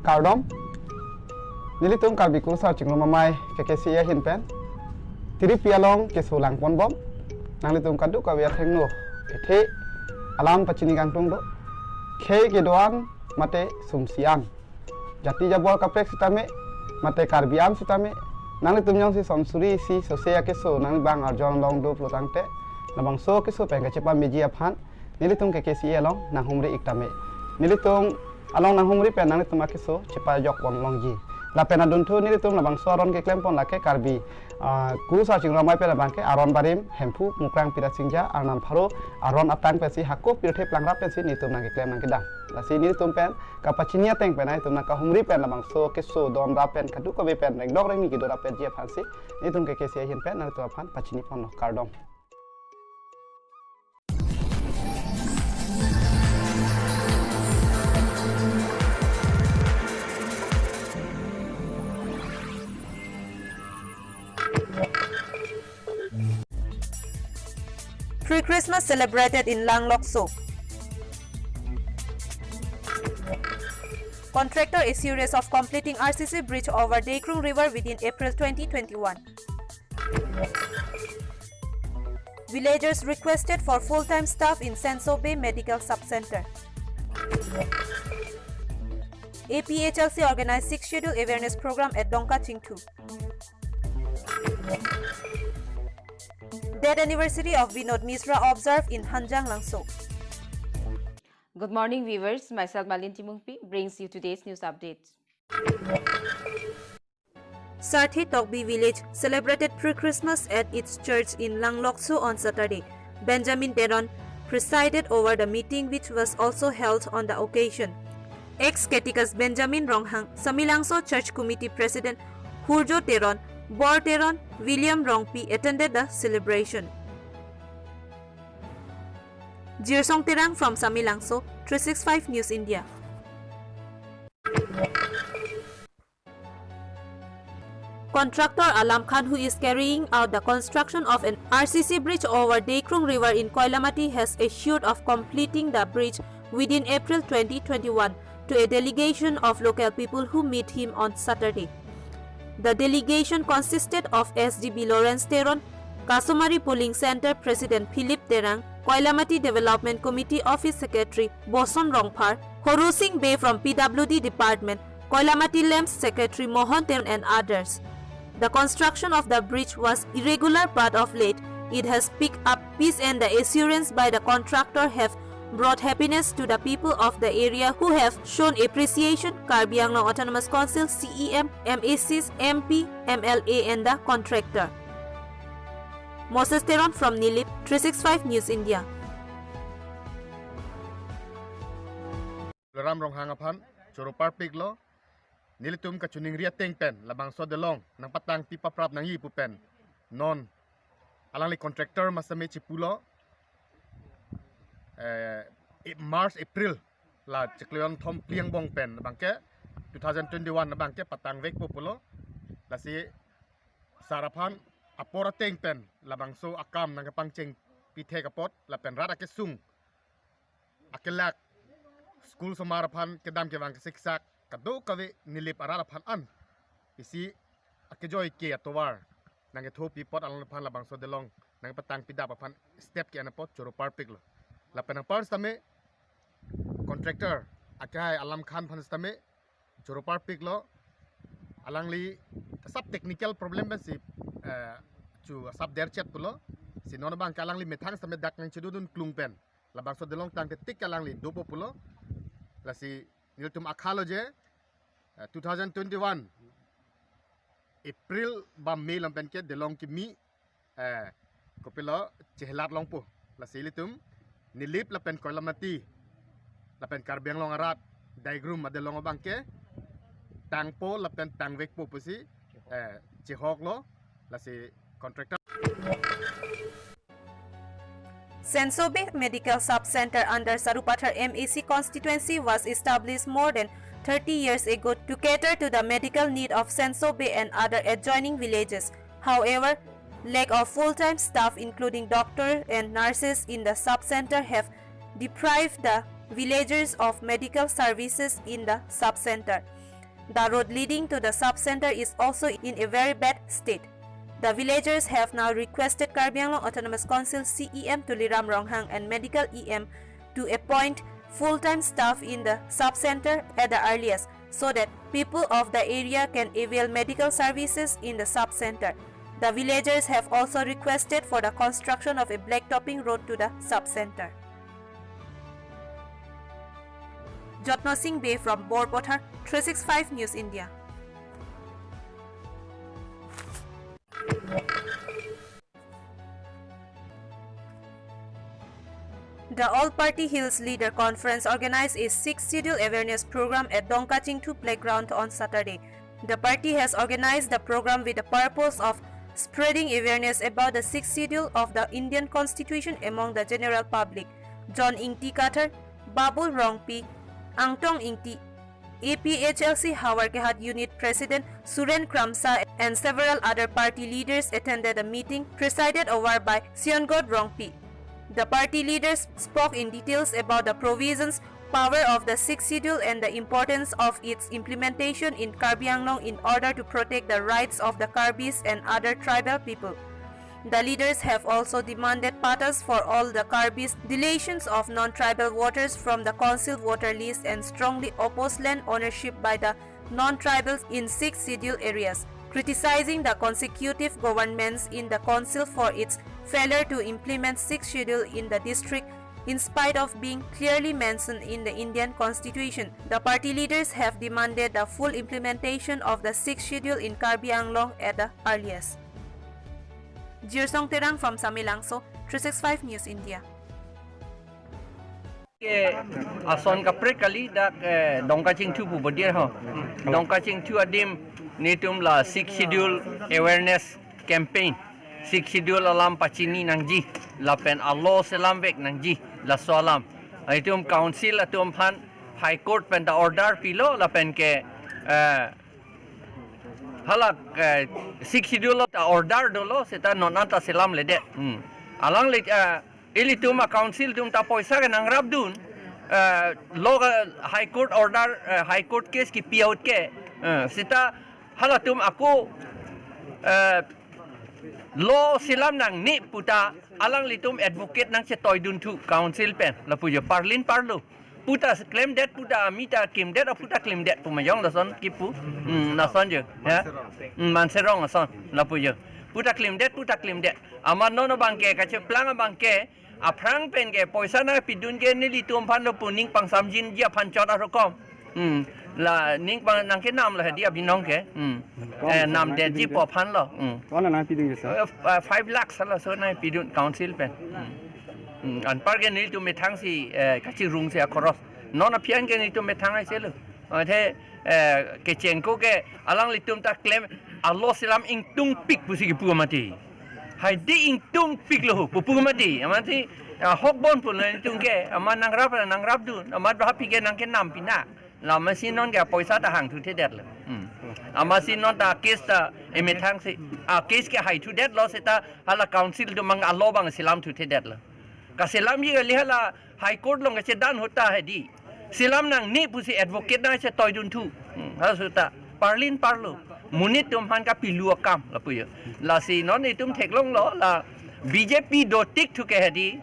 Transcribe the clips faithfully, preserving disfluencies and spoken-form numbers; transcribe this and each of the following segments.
Kardom. Nelitum Karbi Kurusar Chingrum Amei K K C A ahin pen tiripi along keso langponbom. Nanglitum kadokave athengno kethe alam pachini kangtung do. Khei kedo-an mate sumsi an, jati jabor kaprek sitame, mate Karbi an sitame, nanglitum jongsi son suri isi sose akeso nangli abang arjon longdun pulo tangte, labangso akeso pen kachepameji aphan nelitum K K C A along nanghumri ik tame. Nelitum along nanghumri pen nanglitum akeso chepajokpon longji. Lapen adunthu nelitum labangso aron keklempon lake Karbi, ah, Kurusar Chingrum Amei pen labang ke aron barim Hemphu Mukrang Pirasingja arnam pharo aron atang pensi hako pirthe plangrap pensi nelitum nangkeklem nangkedam. Lasi nelitum pen kapachini ateng pen nelitum nangkahumri pen labangso keso donrap pen kadokave pen rengdok rengni kedo rapetji aphansi nelitum K K C A ahin pen nanglitum aphan pachiniponlo. Kardom. Pre-Christmas celebrated in Langlokso. Contractor assurance of completing R C C bridge over Deikrung River within April twenty twenty-one. Villagers requested for full-time staff in Senso Bey Medical Sub-Center. A P H L C organized Sixth Schedule awareness program at Dongka Chingthu. Death anniversary of Binod Misra observed in Hanjang Langso. Good morning, viewers. Myself, Malin Timungpi, brings you today's news updates. Sarthe Tokbi village celebrated pre-Christmas at its church in Langlokso on Saturday. Benjamin Teron presided over the meeting, which was also held on the occasion. Ex-catechist Benjamin Ronghang, Samilangso Church Committee President Hurjo Teron, Bor Teron, William Rongpi attended the celebration. Jirsong Terang from Samilangso, three six five News India. Contractor Alam Khan, who is carrying out the construction of an R C C bridge over Deikrung River in Koilamati, has assured of completing the bridge within April twenty twenty-one to a delegation of local people who meet him on Saturday. The delegation consisted of S D B Lawrence Teron, Kasomari Polling Center President Philip Terang, Koilamati Development Committee Office Secretary Boson Rongphar, Horusing Bey from P W D Department, Koilamati LAMPS Secretary Mohon Teron and others. The construction of the bridge was irregular, but of late it has picked up pace, and the assurance by the contractor have brought happiness to the people of the area, who have shown appreciation Karbi Anglong Autonomous Council C E M, M A Cs, M P, M L A and the contractor. Moses Teron from Nilip, three six five News India. Ram Ronghang aphan choro parpiklo, nelitum kachiningri ateng pen labangso delong nangpatangpi paprap nangji pu pen non alangli contractor masami chipulo, eh, i-, March, April la chiklo kethom phli angbong pen abangke two thousand twenty-one abangke patangvekpo pulo. Lasi sar aphan apor ateng pen labangso akam nangkepangcheng pithek apot lapen rat akesung akelak, school osomar aphan kedam kevang kesiksak, kadokave Nilip arat aphan an isi akejoi ke atovar nangkethopi apot alangphan labangso delong nangpatangpi dap aphan step ke-en apot choro parpiklo. Lapen anpar sitame contractor akehai Alam Khan aphan sitame choro parpiklo, alangli sub technical problem pensi, eh, chu sub derchet pulo, si non abangke alangli methang sitame dak nangchedodun klung pen labangso delong tangte tik alangli dopo pulo. Lasi nelitum akhalo je, eh, two thousand twenty-one April ba May along pen ke delong kimi, eh, kopilo chehelat longpo. Lasi ilitum Nilip lapen Koilamati lapen Karbi Anglong arat Deikrung adelong abangke tangpo lapen tangvekpo pusi, eh, chehoklo. Lasi contractor. Senso Bey Medical Sub-Center under Sarupathar M A C constituency was established more than thirty years ago to cater to the medical need of Senso Bey and other adjoining villages. However, lack of full-time staff, including doctor and nurses, in the sub-center have deprived the villagers of medical services in the sub-center. The road leading to the sub-center is also in a very bad state. The villagers have now requested Karbi Anglong Autonomous Council C E M Tuliram Ronghang and Medical E M to appoint full-time staff in the sub-center at the earliest, so that people of the area can avail medical services in the sub-center. The villagers have also requested for the construction of a blacktopping road to the sub-center. Jotno Singh Bey from Borpathar, three six five News India. The All Party Hills Leader Conference organized a Sixth Schedule awareness program at Dongkachingthu Playground on Saturday. The party has organized the program with the purpose of spreading awareness about the Sixth Schedule of the Indian Constitution among the general public. John Ingti Kathar, Babul Rongpi, Angtong Ingti, A P H L C Howraghat Unit President Suren Kramsa and several other party leaders attended the meeting presided over by Siongod Rongpi. The party leaders spoke in details about the provisions, power of the Sixth Schedule and the importance of its implementation in Karbi Anglong in order to protect the rights of the Karbis and other tribal people. The leaders have also demanded patas for all the Karbis, deletions of non-tribal voters from the council voter list and strongly oppose land ownership by the non-tribals in Sixth Schedule areas, criticizing the consecutive governments in the council for its failure to implement Sixth Schedule in the district in spite of being clearly mentioned in the Indian Constitution. The party leaders have demanded the full implementation of the Sixth Schedule in Karbi Anglong at the earliest. Jirsong Terang from Samelangso, three six five News India. Ke ason kaprek kali dak, eh, Dongkachingthu pu bodia ho. Dongkachingthu adim nelitum la Sixth Schedule awareness campaign, Sixth Schedule alam pachini nangji, lapen a-law selamvek nangji, laso alam. Itum council atum aphan High Court pen ta order pilo, lapen ke, eh, hala, eh, Sixth Schedule ta order dolo, seta non anta selamledet. Hmm. Alangli, eh, ilitum a-council atum ta poisa ke nangrapdun, eh, lo ke High Court order, eh, High Court case kipi ahut ke, eh, seta halatum ako, eh, law selam nangne puta alanglitum advocate nangchetoidunthu council pen, lapu jo, parlin parlo. Puta klemdet puta, mita klemdet, puta klemdet pu ma jong lason kipu. Hmm, lason jo, ya. Hmm, Manserong ason, lapu jo. Puta klemdet, puta klemdet. Amat non abang ke, kacheplang abang ke, aphrang pen ke poisa nangpidun ke nelitum aphan lo pu ning pangsamjinji aphan chot arokom. Hmm. La ning pang nangkenam la hedi abinong ke. Hmm. Kom eh, namdetji pidun ke? Po aphan lo. Hmm. Kom nangpidun ke, sir? Eh, f-, eh, five lakhs laso nangpidun council pen. Hmm. Hmm. Anpar ke nelitum methangsi, eh, kachirungsi akhoros. Non aphi an ke nelitum methang aise lo. Athe, eh, kechengko ke alanglitum ta klem a-law selam ingtungpik pusi kipu mati. Haidi ingtungpik lo pu pu mati. Amatsi, ah, hokbon pulo nelitum ke, amat nangrap nangrapdun, amat happy ke nangkenam pina. La amatsi non ke poisa ta hangthuthedet lo. Hmm. Amatsi non ta case ta emethangsi, ah, case ke haithudetlo seta hala council atum abang a-law abang selamthuthedet lo. Kaselamji kali hala High Court along kachedan ahut ta hedi. Selam nangne pusi advocate nangchetoidunthu. Hmm, halaso ta. Parlin parlo. Monit atum aphan kapilu akam lapu jo. Lasi non itum theklonglo la B J P dotik thu ke hedi.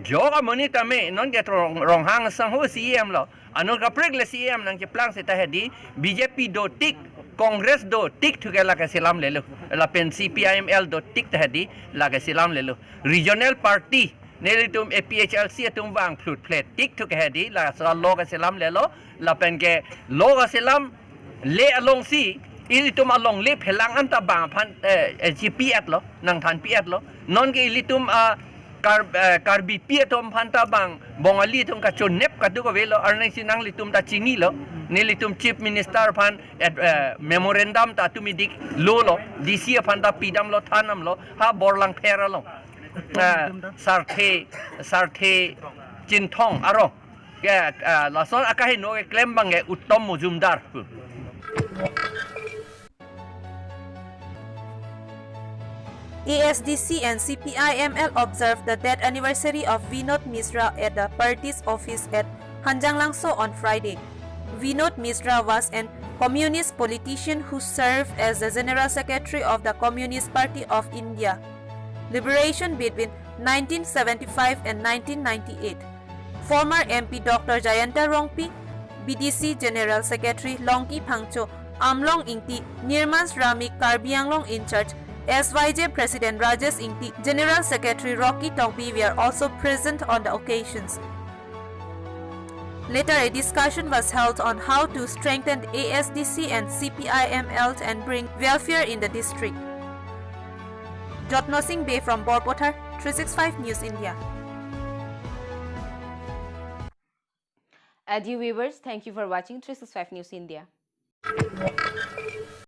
Jok amonit tame non ke Rong-, Ronghang sangho C E M lo. Anut kaprek le C E M nangcheplang seta hedi. B J P dotik, Congress dotik thu ke lake selamlelo. Lapen C P I M L dotik ta hedi lake selamlelo. Regional party nelitum A P H L C atum vang phlut phlet tik thu ke hedi, laso a-law kaselamlelo, lapen ke law kaselamle alongsi ilitum alongle phelang anta bang aphan, eh, eh, chipi-etlo, nangthanpi-etlo. Non ke ilitum a Kar-, eh, Karbipi atum aphan ta bang Bongali atum kachonep kaduk avelo, arnisi nanglitum ta chinilo. Nelitum Chief Minister aphan, eh, eh, memorandum ta tumi dik lolo, D C aphan ta pidamlo, thandamlo, ha Borlangpher along. Ah, Sarthe, Sarthe Chinthong arong. Ke, ah, lason akaheno keklem abang ke Uttam Mojumdar pu. A S D C and C P I M L observed the death anniversary of Vinod Misra at the party's office at Hanjanglangso on Friday. Vinod Misra was an communist politician who served as the General Secretary of the Communist Party of India. Liberation between nineteen seventy-five and nineteen ninety-eight. Former M P Doctor Jayanta Rongpi, B D C General Secretary Longki Phangcho, Amlong Ingti, Nirman Shramik Karbi Anglong in charge, S Y J President Rajesh Ingti, General Secretary Rocky Tokbi were also present on the occasions. Later, a discussion was held on how to strengthen A S D C and C P I M L and bring welfare in the district. Jotno Singh Bey from Borpathar, three six five News India. And you viewers, thank you for watching three six five News India.